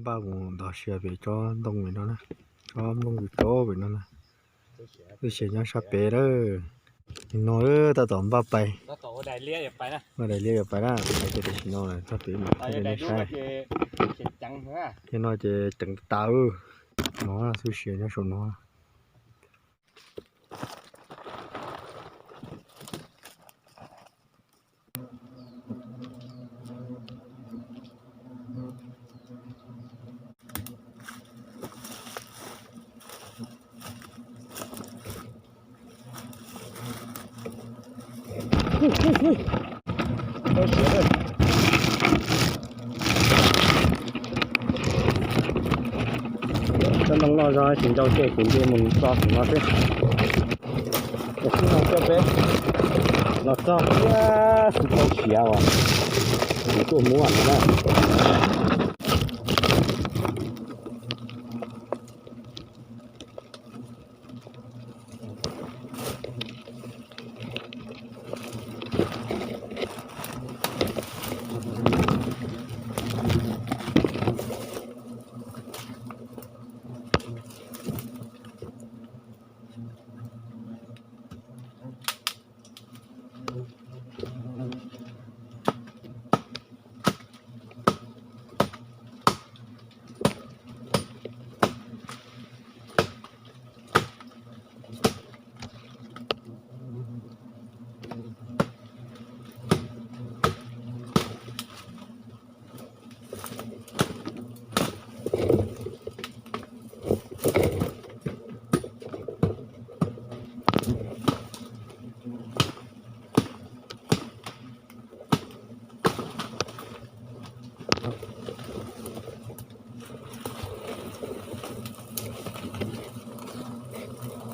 Npaj mus ntov sia pem tsob ntoo pem no na, tsob nplooj ntoo tsob pem no na. Tub siav nyob sab pem lawm. Nim no tab tom npaj pais, npaj daim liab yuav pais na, pais ces tam sim no txog pem mam thaij rau nej saib. Yog no ces ceev tas, no tub siav nyob saum no. Cov ntoo loj zog tsis ntau ces kuv nce mus tso tus no xwb. Tus no coj peb los txog thiab xwb tau siav uas kuv tuaj muab no na.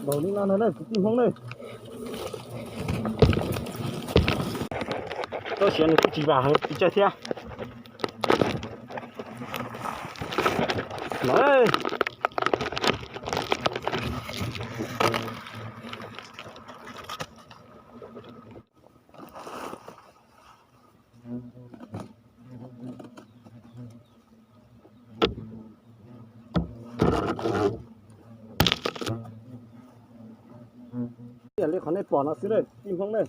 Npaum li no no na kwv tij Hmoob na. Tub siav nws kuj tsis vam heev pes tsawg thiab. No. Ib yam li qhov nej pom no xwb na kwv tij Hmoob na.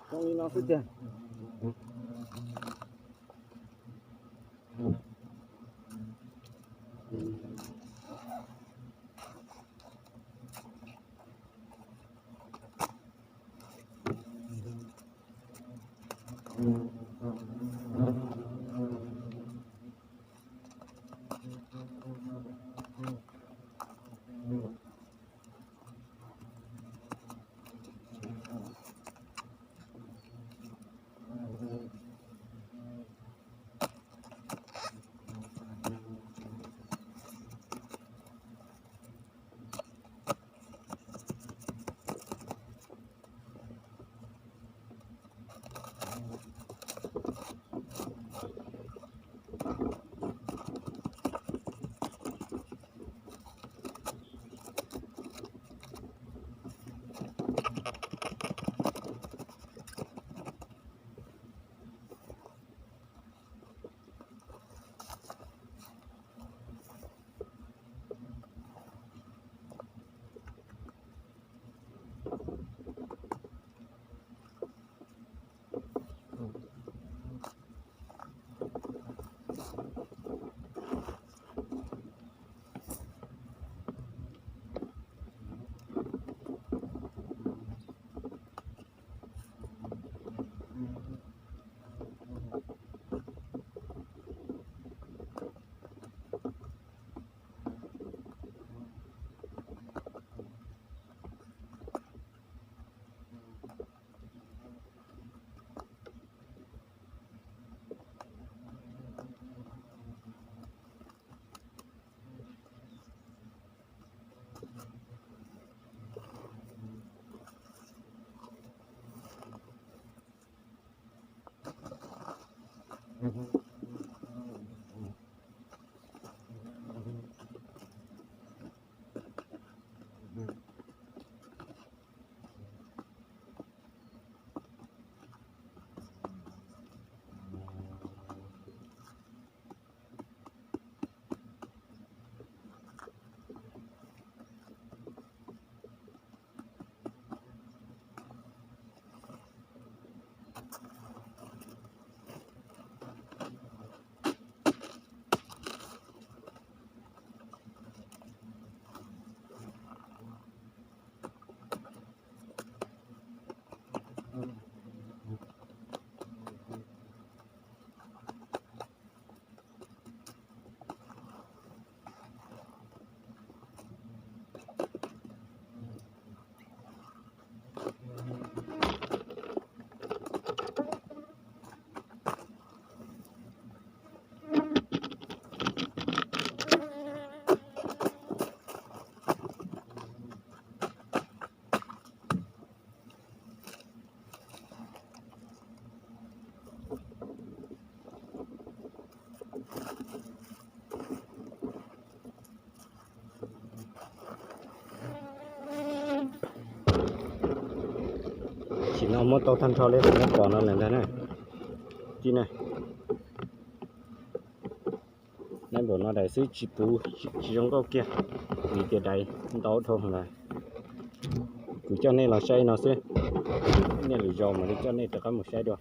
Zoo li no xwb tiag. Muab tau tag nrho li nej pom no lawm ntag na. Cib na, nab npaum no daim xwb tsis puv, tsis zoo nkauj kiag, vim tias daim ntau dhau lawm. Kuv coj nej los saib no xwb, nej lwm zaus mam li coj nej rov qab mus saib dua.